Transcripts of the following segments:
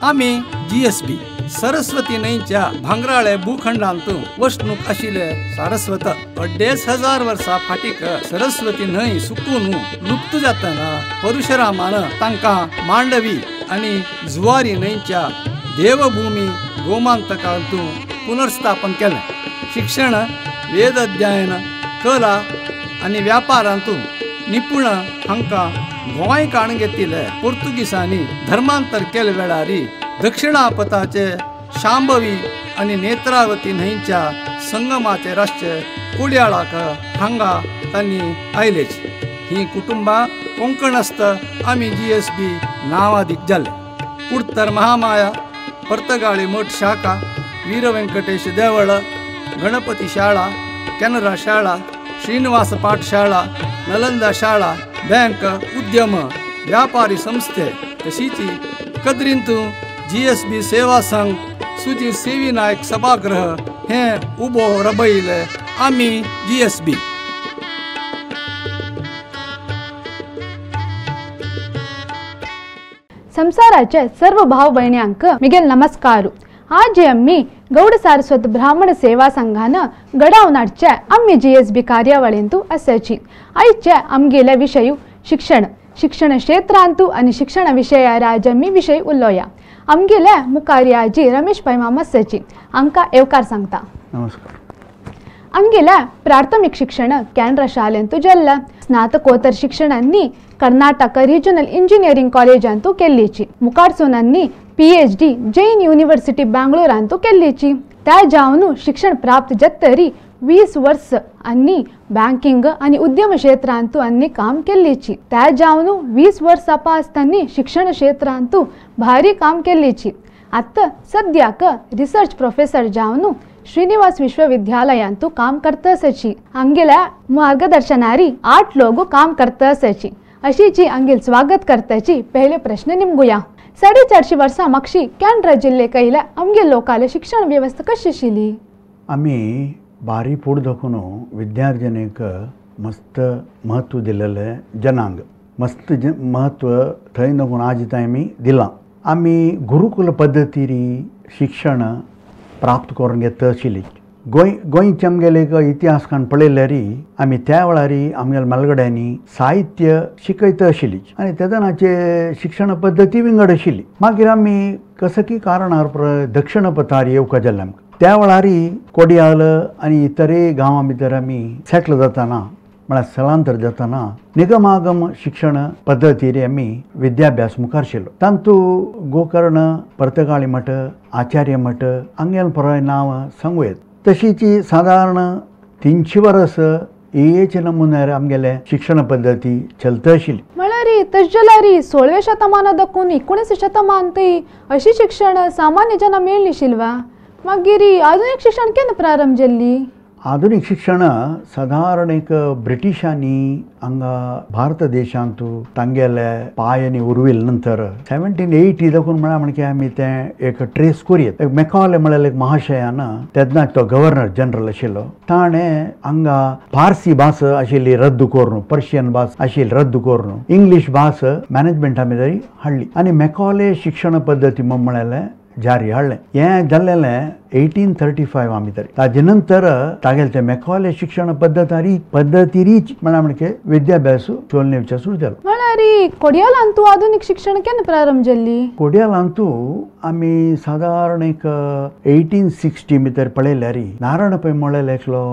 आमी जीएसबी सरस्वती न्हंयच्या भांगराळे भूखंडांत वसणूक आशिल्ले सारस्वत 2500 वर्सां फाटीक सरस्वती न्हंय सुकून लुप्त जातना परशुरामान तांकां मांडवी आनी जुवारी न्हंयच्या देवभूमी गोमांतकांत पुनर्स्थापन केलें। शिक्षण, वेद अध्ययन, कला आनी व्यापारांत निपुण हांकां गोंय काण घेतिल्ले पोर्तुगीसांनी धर्मांतर केले वेळार दक्षिणापथाचे शांभवी आनी नेत्रावती न्हंयच्या संगमाचे राष्ट्र कोडयाळाक हांगा तांणी आयलेच। ही कुटुंबां कोंकणस्थ आमी जीएसबी नांवादीक जाले। कुडतर महामाया, पर्तगाळी मठ शाखा, वीर वेंकटेश देवळ, गणपती शाळा, केनरा शाळा, श्रीनिवास पाठशाळा, नलंदा शाळा, बँक, उद्यम, व्यापारी संस्थे तशीच कदरींतू जीएसबी सेवा संघ, सुजी सेवी नायक सभागृह हे उबो रबयले आमी जीएसबी। संसाराचे सर्व भाव भयण्यांक मिगेल नमस्कार। आज आम्ही गौड सारस्वत ब्राह्मण सेवा संघान घडावन हाडचे आम्ही जीएसबी कार्यावळींतू आसाची। आयचे आमगेले विशय शिक्षण, शिक्षण क्षेत्रांतू आनी शिक्षण विशयार आज आमी विशय उलोया। आमगेले मुखार आजी रमेश पै मामा आसाची, आमकां येवकार सांगता। नमस्कार। आमगेले प्राथमिक शिक्षण कॅनरा शाळेंतू जाल्लें। स्नातकोत्तर शिक्षणांनी कर्नाटक रिजनल इंजिनियरिंग कॉलेजांतू केल्लीची। मुखारसोनांनी PhD Jain university बेंगळूरांतू केल्लीची। त्या जावन शिक्षण प्राप्त जातरी 20 वर्स आनी बँकिंग आनी उद्यम क्षेत्रांतू आनी काम केल्लीची। त्या जावन 20 वर्स आसतानी शिक्षण क्षेत्रांतू भारी काम केल्लीची। आतां सद्याक रिसर्च प्रोफेसर जावन श्रीनिवास विश्वविद्यालयांतू काम करता आसाची। आमगेल्या मार्गदर्शनारी 8 लोक काम करता आसाची। अशीची आमगेल स्वागत करताची पहिले प्रश्न निमगुया। 450 वर्सां मागशी कॅनरा जिल्ले कैल्या आमगे लोकाले शिक्षण व्यवस्था कशी आशिल्ली? आमी बारी फुड दाखोवन विद्यार्जनेक मस्त महत्व दिलेलें जनांग, मस्त महत्व थंय दाखोवन आज थंय आमी दिलां। आमी गुरुकुल पद्दतीरी शिक्षण प्राप्त करून घेता आशिल्ली। गोंयचे आमगेले एक इतिहास काण पळयल्यार आमी त्या वेळार आमगेल्या म्हालगड्यांनी साहित्य शिकयता आशिल्ली आनी तेदनाचे शिक्षण पद्दती विंगड आशिल्ली। मागीर आमी कसकी कारणार दक्षिणपथार येवका जालें आमकां। त्या वेळार कोडयाल आनी इतरय गांवां भितर आमी सेटल जाताना, म्हळ्यार स्थलांतर जाताना निगमागम शिक्षण पद्दतीर आमी विद्याभ्यास मुखार आशिल्लो। तांतू गोकर्ण, पर्तगाळी मठ, आचार्य मठ हांगेलें पुराय नांव सांगू येत। तशीच सादारण 300 वर्स हेच नमुन्यार आमगेले शिक्षण पद्दती चलता आशिल्ली। म्हळ्यार तशें जाल्यार 16व्या शतमाना दाखून 19 शतमान थंय अशी शिक्षण सामान्य जना मेळनाशिल्लें। मागीर आधुनीक शिक्षण केन्ना प्रारंभ जाल्ली? आधुनीक शिक्षण सादारण एक ब्रिटिशांनी हांगा भारत देशांतू तांगेले पायांनी उरविल नंतर 1780 दाखून म्हळ्यार म्हणजे आमी तें एक ट्रेस करूं। एक मेकॉले म्हळ्यार एक महाशयान, तेन्ना तो गव्हर्नर जनरल आशिल्लो, ताणें हांगा पारसी भास आशिल्ली रद्द करून, पर्शियन भास आशिल्ली रद्द करून इंग्लीश भास मॅनेजमेंटा भितर हाडली आनी मेकॉले शिक्षण पद्दती म्हळ्यार जारी हाडलें। हें जाल्लें 1835 भितर। ताजे नंतर तागेले ते मेकॉले शिक्षण पद्दतीरीच म्हळ्यार म्हणजे विद्याभ्यास चोलनेवच्या सुरू जालो। म्हळ्यार कोडयालांतू आधुनीक शिक्षण केन्ना प्रारंभ जाल्ली? कोडयालांतू आमी सादारण एक 1860 भितर पळयल्यार नारायण पै म्हळ्यार एकलो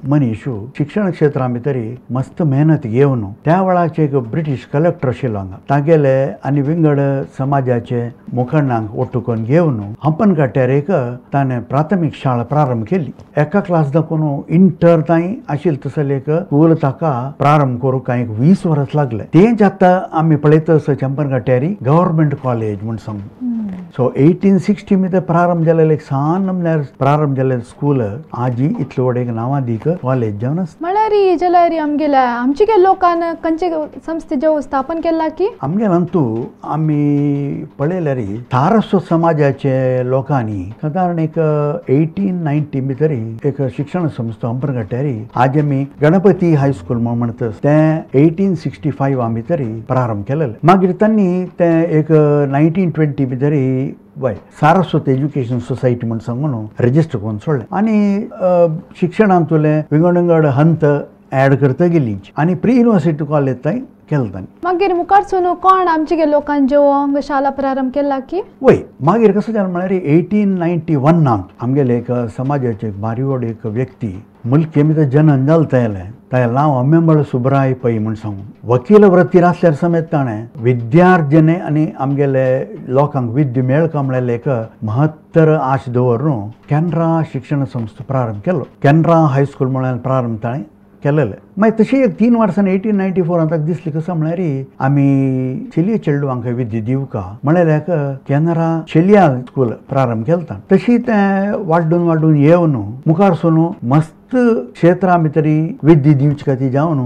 मनीस शिक्षण क्षेत्रा भितर मस्त मेहनत घेवन त्या वेळाचे एक ब्रिटीश कलेक्टर आशिल्लो हांगा, तागेले आनी विंगड समाजाचे मुखंडांक ओट्टू करून घेवन हंपनकाट्यार एक ताणें प्राथमिक शाळा प्रारंभ केली। एका क्लास दाखोवन इंटर तांय आशिल्लें तसलें एक स्कूल ताका प्रारंभ करूंक कांय 20 वर्स लागले। तेंच आतां आमी पळयता चंपनकाट्यारी गव्हर्मेंट कॉलेज म्हूण सांगू। सो 1860 भितर प्रारंभ जालेलें एक सान नमुन्यार प्रारंभ जालेलें स्कूल आजी इतलें व्हड एक नांवादीक कॉलेज जावन आसा। म्हळ्यार जाल्यार आमगेल्या आमचे गे लोकान खंयचे संस्थे जो स्थापन केला की आमगेल्या अंतू आमी पळयल्यार सारस्वत समाजाचे लोकांनी सादारण एक 1890 भितर एक शिक्षण संस्था हंपनकाट्यारी आज आमी गणपती हायस्कूल म्हूण म्हणटा तें 1865 भितर प्रारंभ केलेलें। मागीर तांणी तें एक 1920 भितर वय सारस्वत एज्युकेशन सोसायटी म्हण सांगून रजिस्टर करून सोडलें आनी शिक्षणांतुले विंगड विंगड हंत ऍड करता गेली आनी प्री युनिव्हर्सिटी कॉलेज थंय केलें तांणी. मागीर मुखारसून कोण आमचे लोकांक जेवंक शाळा प्रारंभ केला की? वय मागीर कसो जालें म्हळ्यार 1891 आमगेले एक समाजाचे एक बारी व्हड एक व्यक्ती मुलके भितर जनन जालें तायलें ताणें नांव अम्मेंबळ सुब्राय पै म्हण सांगून वकील वृत्तीर आसल्यार समेत ताणें विद्यार्जने आनी आमगेले लोकांक विद्या मेळका म्हळ्यार एक महत्तर आश दवरून केनरा शिक्षण संस्था प्रारंभ केलो. केनरा हायस्कूल म्हळ्यार प्रारंभ ताणें केलेले. मागीर तशी एक 3 वर्सांनी 1894 ताका दिसली कसो म्हळ्यार आमी चेलिये चेडवांक विद्या दिवका म्हळ्यार एक केनरा चेलिया स्कूल प्रारंभ केलता. तशी तें वाड्डून वाड्डून येवन मुखार सून मस्त क्षेत्रां भितर विद्या दिवचे खातीर जावन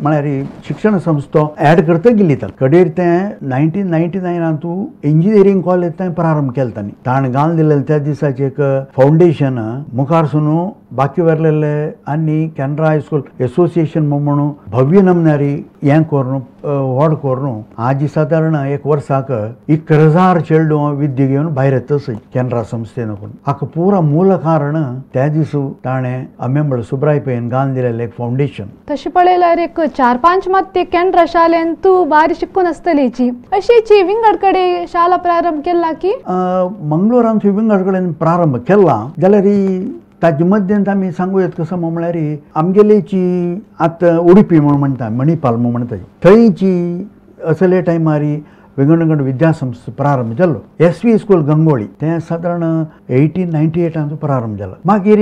म्हळ्यार शिक्षण संस्था ऍड करता गेली. कडेर तें 1999 इंजिनियरींग कॉलेज तें प्रारंभ केलें तांणी. ताणें घालून दिलेलें त्या दिसाचें एक फावंडेशन मुखार सून बाकी वरलेले आनी केनरा हायस्कूल एसोसिएशन म्हणून भव्य नमनारी हें करून व्हड करून आज सादारण एक वर्साक 1000 चेडूं विद्या घेवन भायर येता केनरा संस्थेन. हाका पुरा मूल कारण त्या दिसा ताणें अम्मेंबळ सुब्राय पैन घालून दिलेलें एक फावंडेशन. तशें पळयल्यार एक 4-5 मात ते केनरा शाळेन तूं भायर शिकून आसतलीची अशीची विंगड कडेन शाळा प्रारंभ केला की? मंगळूरान विंगड कडेन प्रारंभ केला जाल्यार ताजे मध्यंत आमी सांगू येत कसो म्हळ्यार आमगेलेची आतां उडुपी म्हूण म्हणटा मणिपाल म्हूण म्हणटा थंयची असले टायमार विंगड विंगड विद्यासंस्था प्रारंभ जालो. एस व्ही स्कूल गंगोळी तें सादारण 1898 प्रारंभ जालो. मागीर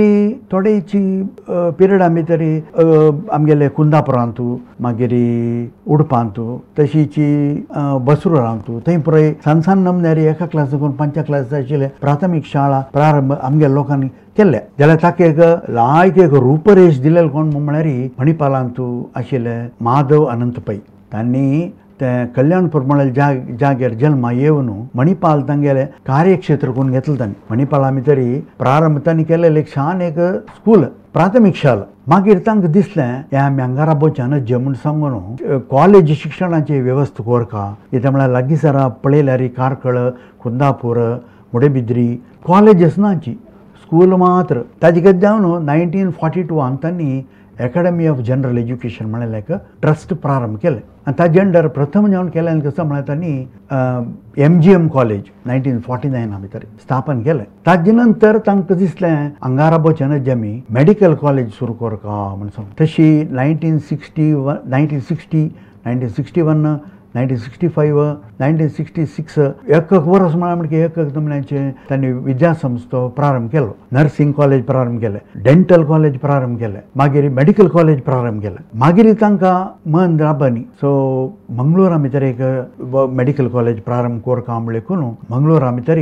थोडेची पिरियडा भितर आमगेले कुंदापुरांतू मागीर उडपांतू तशीची बसरुरांतू थंय पुराय सान सान नमन्यारी एका क्लास करून 5 क्लास आशिल्ले प्राथमीक शाळा प्रारंभ आमगेल्या लोकांनी केल्ले. जाल्यार ताका एक लायक एक रूपरेश दिलेलो कोण म्हळ्यार मणिपालांतू आशिल्ले माधव अनंत पै. तांणी ते कल्याणपूर म्हळ्यार जाग्यार जल्मा येवन मणिपाल तांगेले कार्यक्षेत्र करून घेतलें तांणी. मणिपाला भितर प्रारंभ तांणी केलेलें एक छान एक स्कूल प्राथमीक शाळा. मागीर तांकां दिसलें हें आमी हांगा राबोवचें जे म्हूण सांगून कॉलेज शिक्षणाची वेवस्था कोरका कितें म्हळ्यार लागींसरा पळयल्यार कार्कळ कुंदापूर मुडेबिद्री कॉलेजीस नाची स्कूल मात्र. ताजे खातीर जावन 1942 तांणी अकॅडमी ऑफ जनरल एज्युकेशन म्हळ्यार एक ट्रस्ट प्रारंभ केलें आनी ताजे अंडर प्रथम जावन केलें कसो म्हळ्यार तांणी MGM college 1949 भितर स्थापन केलें. ताजे नंतर तांकां दिसलें हांगा राबोवचें न्हय आमी मेडिकल कॉलेज सुरू करका म्हण सांग. तशी 1961, 1960, 1961, 1965, 1966 एक एक वर्स म्हळ्यार म्हणजे एक एक नमुन्याचें तांणी विद्यासंस्था प्रारंभ केलो. नर्सिंग कॉलेज प्रारंभ केलें, डेंटल कॉलेज प्रारंभ केलें, मागीर मेडिकल कॉलेज प्रारंभ केलें. मागीर तांकां मन राबनी सो मंगळूरा भितर एक मेडिकल कॉलेज प्रारंभ कोरका म्हणलें करून मंगळूरा भितर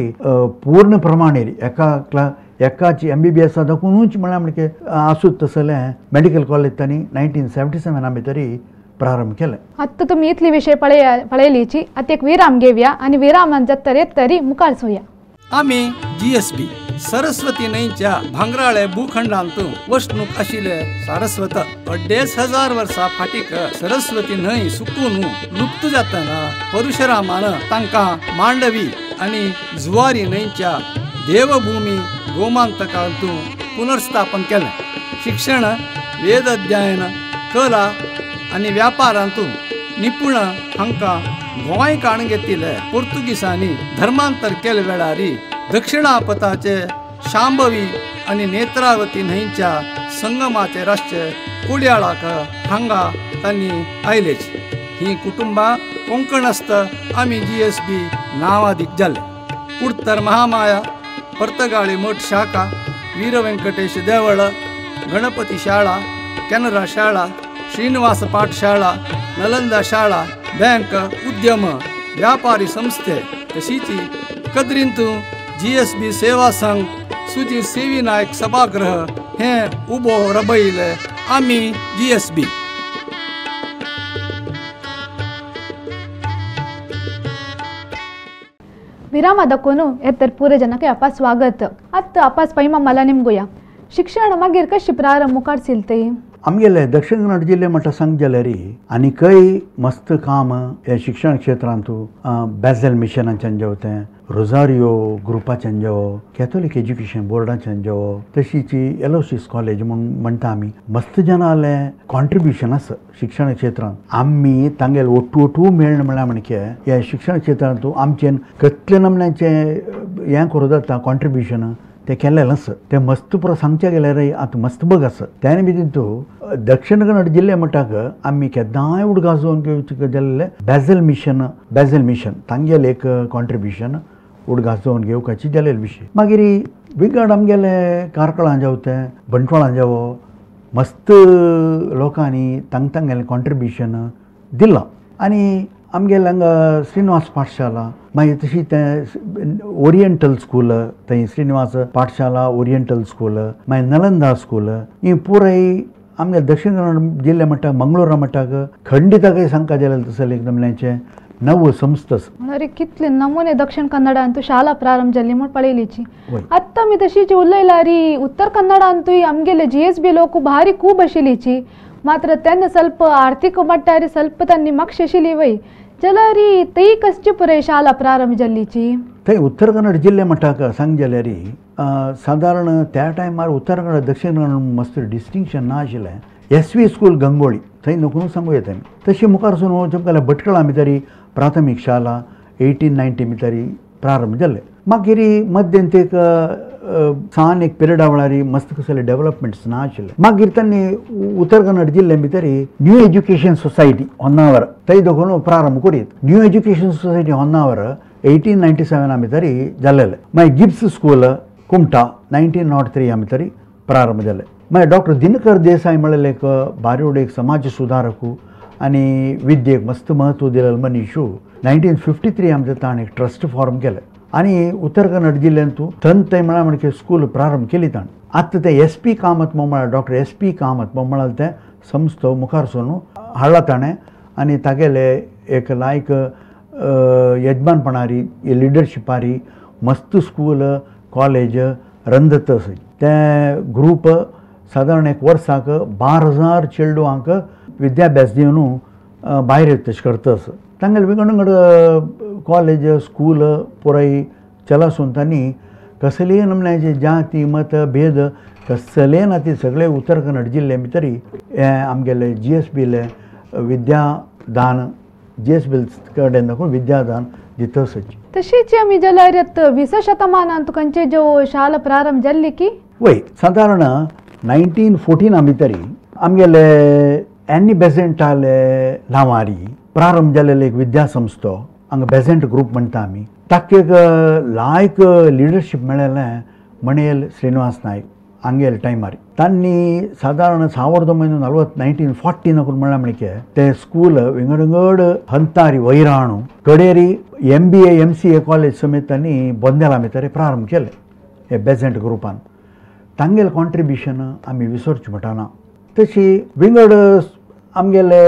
पूर्ण प्रमाणे एका क्लास एकाची MBBS दाखोवनूच म्हळ्यार म्हणजे आसूत तसलें मेडिकल कॉलेज तांणी 1977 भितर प्रारंभ केले. आता तुम्ही इतली विषय पळयलीची आता एक विराम घेऊया आणि विरामान जातर येत तरी मुखार सोया. आमी GSB Saraswati न्हंयच्या भांगराळे भूखंडांत वसणूक आशिल्ले सारस्वत 2500 वर्सां फाटीक सरस्वती न्हंय सुकून लुप्त जातना परशुरामान तांकां मांडवी आनी जुवारी न्हंयच्या देवभूमी गोमांतकांत पुनर्स्थापन केलें. शिक्षण, वेद अध्ययन, कला आनी व्यापारांतू निपुण हांकां गोंय काण घेतिल्ले पोर्तुगीसांनी धर्मांतर केले वेळार दक्षिणापथाचे शांभवी आनी नेत्रावती न्हंयच्या संगमाचे राष्ट्र कोडयाळाक हांगा तांणी आयलेच. ही कुटुंबां कोंकणस्थ आमी GSB नांवादीक जाले. कुडतर महामाया, पर्तगाळी मठ शाखा, वीर वेंकटेश देवळ, गणपती शाळा, केनरा शाळा, श्रीनिवास पाठशाळा, नलंदा शाळा, बँक, उद्यम, व्यापारी संस्थे तशीच कदरींतू GSB सेवा संघ, सुजी सेवी नायक सभागृह हे उबो रबयले आमी GSB. ವಿರಾಮ ದಕ್ಕೋನು ಎತ್ತರ ಪೂರ ಜನಕ್ಕೆ ಅಪ್ಪ ಸ್ವಾಗತ. ಅತ್ತ ಅಪ್ಪಾಸ್ ಪೈಮ ಮಲ ನಿಮ್ಗುಯ ಶಿಕ್ಷಣ मागीर कशी प्रारंभ मुखार चलतय? आमगेले दक्षिण कन्नड जिल्ले म्हणटा सांग जाल्यार आनीकय मस्त काम हे शिक्षण क्षेत्रांतू बेझल मिशनाच्यान जेवतें, रोजारियो ग्रुपाच्यान जावो, कॅथोलीक एज्युकेशन बोर्डाच्यान जावो, तशीच एलोसीस कॉलेज म्हूण म्हणटा आमी, मस्त जाणांले कॉन्ट्रिब्युशन आसा शिक्षण क्षेत्रांत. आमी तांगेले ओट्टू ओट्टू मेळ्ळें म्हळ्यार म्हणके ह्या शिक्षण क्षेत्रांत आमचें कसले नमन्याचें हें करूं जाता कॉन्ट्रिब्युशन तें केल्लें आसा. तें मस्त पुरो सांगचें गेल्यार आतां मस्त बग आसा. त्यान भितर तूं दक्षिण कन्नड जिल्ले म्हणटाक आमी केन्नाय उडगास घेवचें जाल्लें बेजल मिशन, बेजल मिशन तांगेलें एक कॉन्ट्रिब्युशन उडगास जावन घेवपाची जाल्लें विशय. मागीर विंगड आमगेले कार्कळां जावं तें बंटवाळां जावो मस्त लोकांनी तांग तांगेलें कॉन्ट्रिब्युशन दिलां. आनी आमगेले हांगा श्रीनिवास पाठशाला, मागीर तशी तें ओरिएंटल स्कूल, थंय श्रीनिवास पाठशाला ओरिएंटल स्कूल, मागीर नलंदा स्कूल, ही पुराय आमगे दक्षिण कन्नड जिल्ले म्हणटा मंगळूरा म्हणटाक खंडिताकय सांगका जाल्यार तसलें एकदम नव संस्था. अरे कितले नमुने दक्षिण कन्नडांतू शाळा प्रारंभ जाल्ली म्हूण पळयलीची. आत्तां आमी तशीच उलयला उत्तर कन्नडांतूय आमगेले GSB लोक भारी खूब आशिल्लीची, मात्र तेन्ना ಸ್ವಲ್ಪ आर्थिक मट्टार ಸ್ವಲ್ಪ तांणी मातशें आशिल्ली वय जाल्यार ती कसची पुराय शाळा प्रारंभ जाल्लीची. थंय उत्तर कन्नड जिल्ले म्हणटाक सांग जाल्यार सादारण त्या टायमार उत्तर कन्नड दक्षिण कन्नड मस्त डिस्टिंक्शन ना आशिल्लें. SV school Gangolli थंय नको सांगू येता. तशी मुखार सून वचूंक जाल्यार भटकळा भितर प्राथमीक शाळा 1890 भितर प्रारंभ जाल्ले. मागीर मध्यंत एक सान एक पिरियडा वेळार मस्त कसले डेवलपमेंट्स ना आशिल्ले. मागीर तांणी उत्तर कन्नड जिल्ल्या भितर न्यू एज्युकेशन सोसायटी होन्नावर थंय दोगून प्रारंभ करीत. न्यू एज्युकेशन सोसायटी होन्नावर 1897 भितर जाल्लें. मागीर गिब्स स्कूल कुमटा 1903 भितर प्रारंभ जाले. मागीर डॉक्टर दिनकर देसाई म्हळ्यार एक बारीवड एक समाज सुधारक आनी विद्येक मस्त महत्व दिलेलो मनीशू 1953 आमचे ताणें एक ट्रस्ट फॉर्म केलें आनी उत्तर कन्नड जिल्ल्यांतू थंय थंय म्हळ्यार म्हणजे स्कूल प्रारंभ केली ताणें. आतां ते SP Kamat म्हळ्यार डॉक्टर SP Kamat म्हळ्यार तें संस्था मुखार सरून हाडला ताणें आनी तागेले एक लायक यजमानपणारी लिडरशिपारी मस्त स्कूल कॉलेज रंदत आसा. तें ग्रूप सादारण एक वर्साक 12,000 चेडवांक विद्याभ्यास दिवन भायर तशें करता आसा. तांगेले विंगड विंगड कॉलेज स्कूल पुराय चलासून तांणी कसलेय नमन्याचे जाती मत भेद कसले ना ती सगळे उत्तर कन्नड जिल्ले भितर हे आमगेले GSBले विद्यादान GSB कडेन दाखोवन विद्यादान दिता आसची. तशीच आमी जाल्यार 20 शतमानांत खंयचे ज्यो शाळा प्रारंभ जाल्ली की वय सादारण 1914 भितर आमगेले एनी बेझेंटाले नांवारी प्रारंभ जाल्लें एक विद्यासंस्था हांगा बेझेंट ग्रूप म्हणटा आमी. ताका एक लायक लिडरशीप मेळ्ळें म्हणेल श्रीनिवास नायक हांगेले टायमार. तांणी सादारण 1940 1940 करून म्हणल्यार म्हणके ते स्कूल विंगड विंगड हंतारी वैराणू कडेरी MBA MCA college समेत तांणी बोंदेला भितर प्रारंभ केले हे बेझेंट ग्रुपान. तांगेले कॉन्ट्रिब्युशन आमी विसरचें म्हणटाना. तशी विंगड आमगेले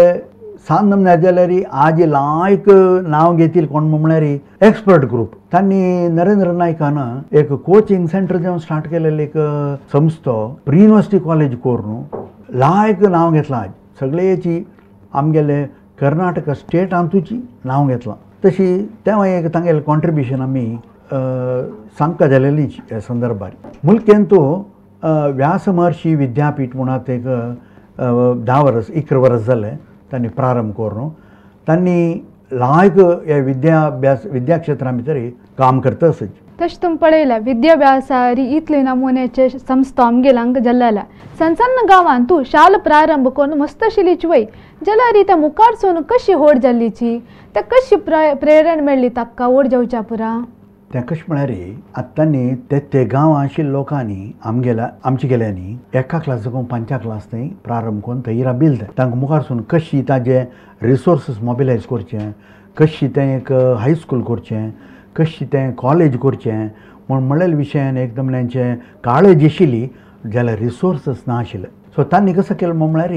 सान नमन्या जाल्यार आज लायक नांव घेतील कोण म्हळ्यार एक्सपर्ट ग्रूप. तांणी नरेंद्र नायकान एक कोचिंग सेंटर जेवन स्टार्ट केलेलें एक संस्था प्री युनिवर्सिटी कॉलेज करून लायक नांव घेतलां. आज सगळेची आमगेले कर्नाटक स्टेटांतूची नांव घेतलां. तशी तें एक तांगेलें कॉन्ट्रिब्युशन आमी सांगका जालेली ह्या संदर्भार. मुलकेंतू व्यास महर्षी विद्यापीठ म्हणून एक 10 वर्स 11 वर्स जालें तांणी प्रारंभ करून तांणी लायक ह्या विद्याभ्यास विद्याक्षेत्रा भितर काम करता आसची. तशें तुमी पळयलां विद्याभ्यासारी इतले नमुन्याचे संस्था आमगेले हांगा जाल्ल्या सण सण गांवांतू शाळा प्रारंभ करून मस्त आशिल्लीच वय जाल्यार त्या मुखार सून कशी होड जाल्लीची ते कशी प्रेरणा मेळ्ळी ताका व्हड जावच्या पुरा. तें कशें म्हळ्यार आतां न्ही ते ते गांवां आशिल्ल्या लोकांनी आमगेल्या आमच्या गेल्यांनी एका क्लास साकून 5 क्लास थंय प्रारंभ करून थंय राबिल्ले. तांकां मुखार सून कशी ताजे रिसोर्सीस मोबिलायज करचें, कशी तें एक हायस्कूल करचें, कशी तें कॉलेज करचें म्हूण म्हणलेल्या विशयान एकदम तांचें काळज आशिल्ली जाल्यार रिसोर्सीस ना आशिल्ले. सो तांणी कसो केलें म्हळ्यार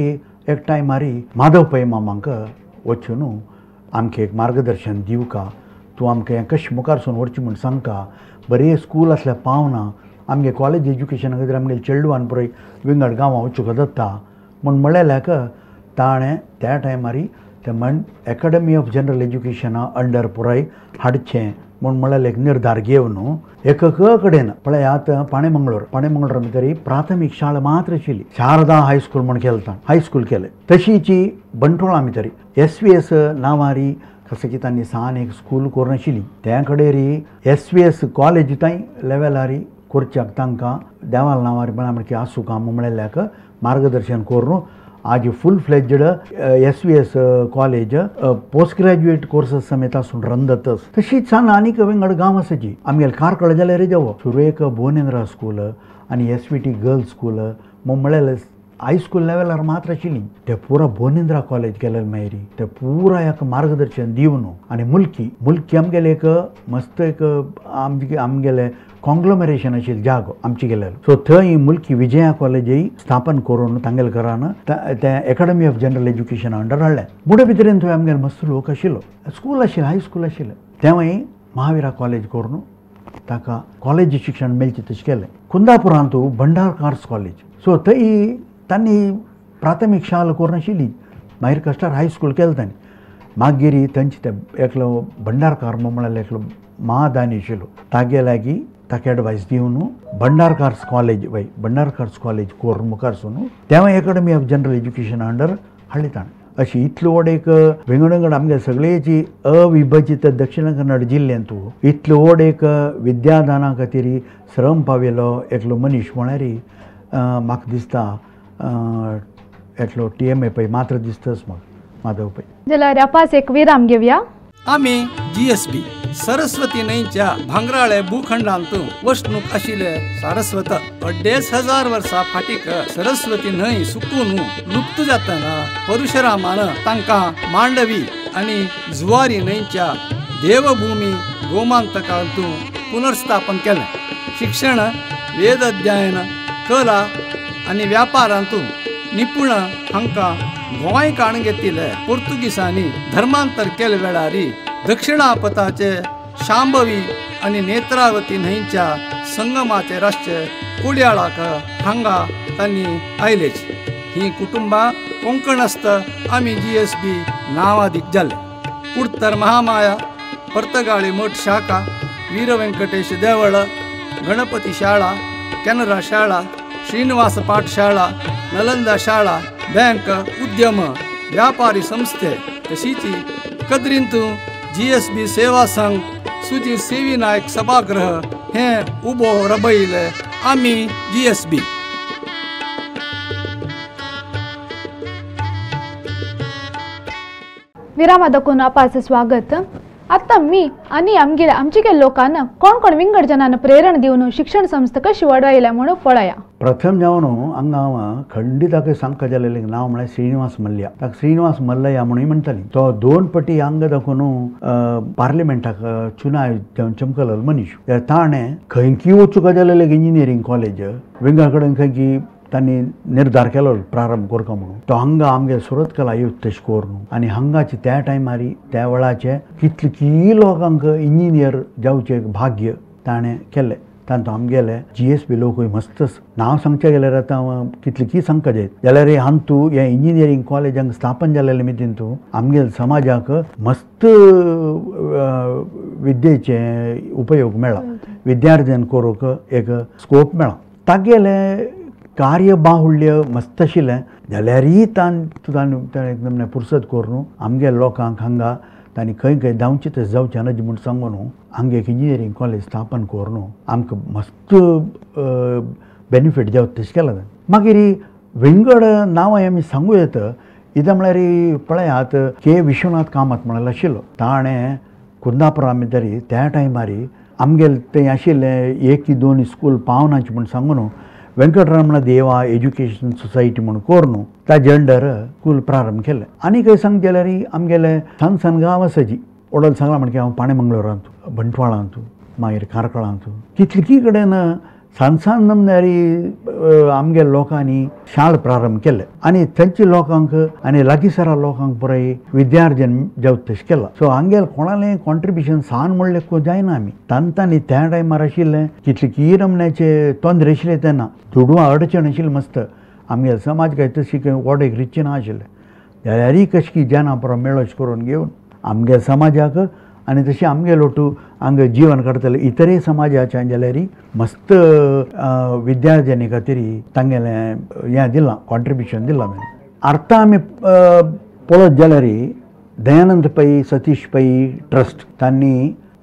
एक टायमार माधव पै मामांक वचून आमकां एक मार्गदर्शन दिवका, तूं आमकां हें कशें मुखार सून व्हरचें म्हूण सांगका. बरें स्कूल आसल्यार पावना आमगे कॉलेज एज्युकेशना खातीर आमगे चेडवान पळय विंगड गांवां वचूंक जाता म्हूण म्हणलेल्याक ताणें त्या टायमार ते म्हण एकाडमी ऑफ जनरल एज्युकेशना अंडर पुराय हाडचें म्हूण म्हळ्यार एक निर्धार घेवन एक कडेन पळय आतां पाणेमंगळूर पाणेमंगळूर भितर प्राथमीक शाळा मात्र आशिल्ली शारदा हायस्कूल म्हूण केलें हायस्कूल केलें. तशीची बंटोळा भितर एस व्ही एस नांवारी कशें की तांणी सान एक स्कूल करून आशिल्ली त्या कडेन एस व्ही एस कॉलेज थंय लेवलारी करच्याक तांकां देवाल नांवार म्हळ्यार की आसूं काम म्हळ्याक मार्गदर्शन करून आज full fledged S V S college post graduate courses समेत आसून रंदतच. तशीच सान आनीक विंगड गांव आसाची आमगेले कार्कळ जाल्यार जावो सुरवेक भुवनेंद्रा स्कूल आनी S V T girls school म्हळ्यार हायस्कूल लेवलार मात्र आशिल्ली ते पुरा भुवनेंद्रा कॉलेज केलें मागीर ते पुरा एक मार्गदर्शन दिवन आनी मुल्की मुल्की आमगेले एक मस्त एक आमचे आमगेले कॉंग्लोमरेशन आशिल्लें जागो आमचे गेलेलो. सो थंय मुल्की विजया कॉलेजय स्थापन करून तांगेले घरान ते academy of general education under हाडलें. मुडे भितरेन थंय आमगेले मस्त लोक आशिल्लो स्कूल आशिल्लें हायस्कूल आशिल्लें तेंवूय महावीरा कॉलेज करून ताका कॉलेज शिक्षण मेळचें तशें केलें. कुंदापुरांत भंडारकार्स कॉलेज सो थंय तांणी प्राथमीक शाळा करून आशिल्ली मागीर कश्टार हायस्कूल केलें तांणी मागीर तांचे ते एकलो भंडारकार म्हळ्यार एकलो महादानी आशिल्लो तागे लागीं ताका एडवायस दिवन भंडारकार्स कॉलेज वय भंडारकार्स कॉलेज करून मुखार सून तेंवूय academy of general education under हाडली ताणें. अशी इतलो व्हड एक विंगड विंगड आमगे सगळेची अविभजीत दक्षिण कन्नड जिल्ल्यांतू इतलो व्हड एक विद्यादाना खातीर श्रम पाविल्लो एकलो मनीस म्हळ्यार म्हाका दिसता एकलो टी एम ए पै मात्र दिसतच म्हाका माधव पै. जाल्यार आपास एक विराम घेवया. आमी जी एस बी सरस्वती न्हंयच्या भांगराळे भूखंडांत वसणूक आशिल्ले सारस्वत 2500 वर्सां फाटीक सरस्वती न्हंय सुकून लुप्त जातना परशुरामान तांकां मांडवी आनी जुवारी न्हंयच्या देवभूमी गोमांतकांत पुनर्स्थापन केलें. शिक्षण, वेद अध्ययन, कला आनी व्यापारांत निपुण हांकां गोंय काण घेतिल्ले पोर्तुगीसांनी धर्मांतर केले वेळार दक्षिणापथाचे शांभवी आनी नेत्रावती न्हंयच्या संगमाचे राष्ट्र कोडयाळाक हांगा तांणी आयलेच. ही कुटुंबां कोंकणस्थ आमी जी एस बी नांवादीक जाले. कुडतर महामाया, पर्तगाळी मठ शाखा, वीर वेंकटेश देवळ, गणपती शाळा, केनरा शाळा, श्रीनिवास पाठशाळा, नलंदा शाळा, बँक, उद्यम, व्यापारी संस्थे तशीच कद्रींतू जी एस बी सेवा संघ, सुजी सेवी नायक सभागृह हे उबो रबयले आमी जी एस बी. विरामादकून आपाचं स्वागत. आतां मी आनी आमगेले आमचे लोकांना कोण कोण विंगड जनांना प्रेरणा दिवन शिक्षण संस्था कशी वाडयल्या म्हणून पळया. प्रथम जावन हांगा हांव खंडिताक सांगका जालेलें नांव म्हळ्यार श्रीनिवास मल्ल्या. ताका श्रीनिवास मल्लया म्हणून म्हणटाली. तो 2 पटी हांगा दाखोवन पार्लिमेंटाक चुनाव जावन चमकलो मनीस. ताणें खंयकी वचूंक जालेलें इंजिनियरींग कॉलेज विंगड कडेन खंयकी तांणी निर्धार केलो प्रारंभ करता म्हणून. तो हांगा आमगे सुरतकला येवच तशें करून आनी हांगाचे त्या टायमार त्या वेळाचे कितले की लोकांक इंजिनियर जावचें एक भाग्य ताणें केलें. तांतूं आमगेले जी एस बी लोकूय मस्तच नांव सांगचें गेल्यार आतां कितले की सांगका जायत जाल्यार हांतू हे इंजिनियरींग कॉलेजांक स्थापन जालेलें मितीन आमगेले समाजाक मस्त विद्येचे उपयोग मेळ्ळा, विद्यार्जन करूंक एक स्कोप मेळ्ळा. तागेले कार्यबाहुल्य मस्त आशिल्लें जाल्यारय ताणें पुरसत करून आमगे लोकांक हांगा तांणी खंय खंय धांवचें तशें जावचें नज म्हूण सांगून हांगा एक इंजिनियरींग कॉलेज स्थापन करून आमकां मस्त बेनिफीट जावं तशें केलां. मागीर विंगड नांवां आमी सांगूं येता. इदां म्हळ्यार पळयात के विश्वनाथ कामत म्हळ्यार आशिल्लो ताणें कुंदापुरा भितर त्या टायमार आमगेले थंय आशिल्लें 1 की 2 स्कूल पावनाचे म्हूण सांगून वेंकटरमण देवा एज्युकेशन सोसायटी म्हूण करून ताजे अंडर स्कूल प्रारंभ केलें. आनी खंय सांग जाल्यार आमगेले सान सान गांव आसा जी ओडल सांगलां म्हणके हांव पाणेमंगळूरांत, बंटवाळांत, मागीर कार्कळांत कितली कडेन सान सान नमनारी आमगे लोकांनी शाळा प्रारंभ केले आनी थंयच्या लोकांक आनी लागींसरा लोकांक पुराय विद्यार्जन जावं तशें केलां. सो हांगेले कोणालें कॉन्ट्रिब्युशन सान म्हणलें जायना. आमी तांतांनी त्या टायमार आशिल्लें कितले की नमन्याचे तोंदरे आशिल्ले तेन्ना दुडवां अडचण आशिल्ली मस्त. आमगेले समाज काय तशी खंय व्हड एक रिच्ची ना आशिल्लें जाल्यारय कशी की जेना पुरो मेळोश करून घेवन आमगे समाजाक आनी तशें आमगे लोटू हांगा जीवन काडटले इतरय समाजाच्या जाल्यार मस्त विद्यार्जने खातीर तांगेलें हें दिलां कॉन्ट्रिब्युशन दिलां. आतां आमी पळयत जाल्यार दयानंद पै सतीश पै ट्रस्ट तांणी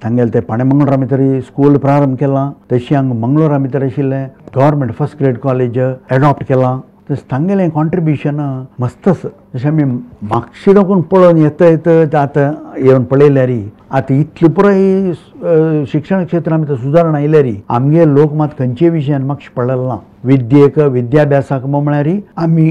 तांगेले ते पाणेमंगळूरा भितर स्कूल प्रारंभ केलां, तशें हांगा मंगळूरा भितर आशिल्लें government first grade college adopt केलां. तशें तांगेलें कॉन्ट्रिब्युशन मस्त आसा. जशें आमी मागशी लोकून पळोवन येता येता आतां येवन पळयल्यार आतां इतली पुराय शिक्षण क्षेत्रां भितर सुदारणा आयल्यार आमगे लोक मात खंयचे विशयान मातशें पडलेलो ना. विद्येक विद्याभ्यासाक म्हळ्यार आमी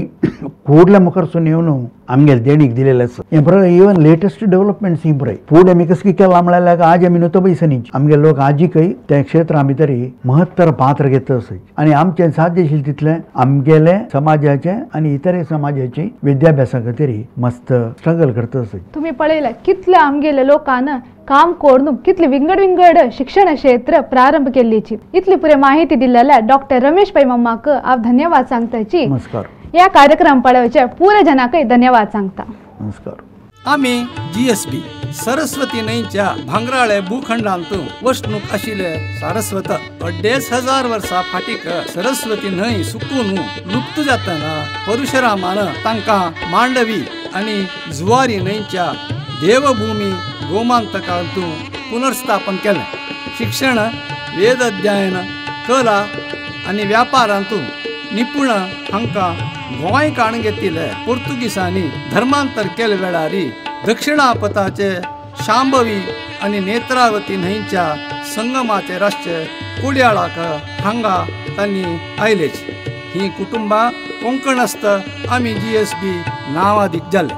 कुडल्या मुखारसून येवन आमगेले देणीक दिलेलें आसा. हें पुराय इवन लेटस्ट डेवलपमेंट्स ही पुराय फुडें आमी कसली केलां म्हळ्यार आज आमी न्हू पैसनी आमगे लोक आजीकय त्या क्षेत्रां भितर महत्तर पात्र घेता आसा आनी आमचें साध्य आशिल्लें तितलें आमगेले समाजाचें आनी इतर समाजाची विद्याभ्यासा खातीर मस्त स्ट्रगल करता आसा. तुमी पळयलें कितले आमगेले लोकान काम करून कितले विंगड विंगड शिक्षण क्षेत्र प्रारंभ केल्लीची. इतली पुरे माहिती दिल्ल्या डॉक्टर रमेश पै मम्माक आप धन्यवाद सांगताची. नमस्कार. या कार्यक्रम पळोवचे पुरे जनाकय धन्यवाद सांगता. नमस्कार. आमी GSB Saraswati न्हंयच्या भांगराळे भूखंडांत वसणूक आशिल्ले सारस्वत 2500 वर्सां फाटीक सरस्वती न्हंय सुकून लुप्त जातना परशुरामान तांकां मांडवी आनी जुवारी न्हंयच्या देवभूमी गोमांतकांत पुनर्स्थापन केलें. शिक्षण, वेद अध्ययन, कला आनी व्यापारांत निपुण हांकां गोंय काण घेतिल्ले पोर्तुगीसांनी धर्मांतर केले वेळार दक्षिणापथाचे शांभवी आनी नेत्रावती न्हंयच्या संगमाचे राष्ट्र कोडयाळाक हांगा तांणी आयलेच. ही कुटुंबां कोंकणस्थ आमी GSB नांवादीक जाले.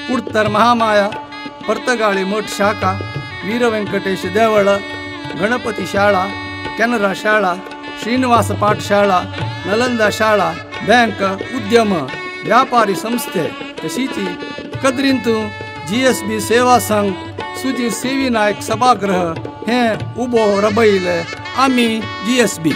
कुडतर महामाया, पर्तगाळी मठ शाखा, वीर वेंकटेश देवळ, गणपती शाळा, केनरा शाळा, श्रीनिवास पाठशाळा, नलंदा शाळा, बँक, उद्यम, व्यापारी संस्थे तशीच कदरींतू GSB सेवा संघ, सुजी सेवी नायक सभागृह हे उबो रबयले आमी GSB.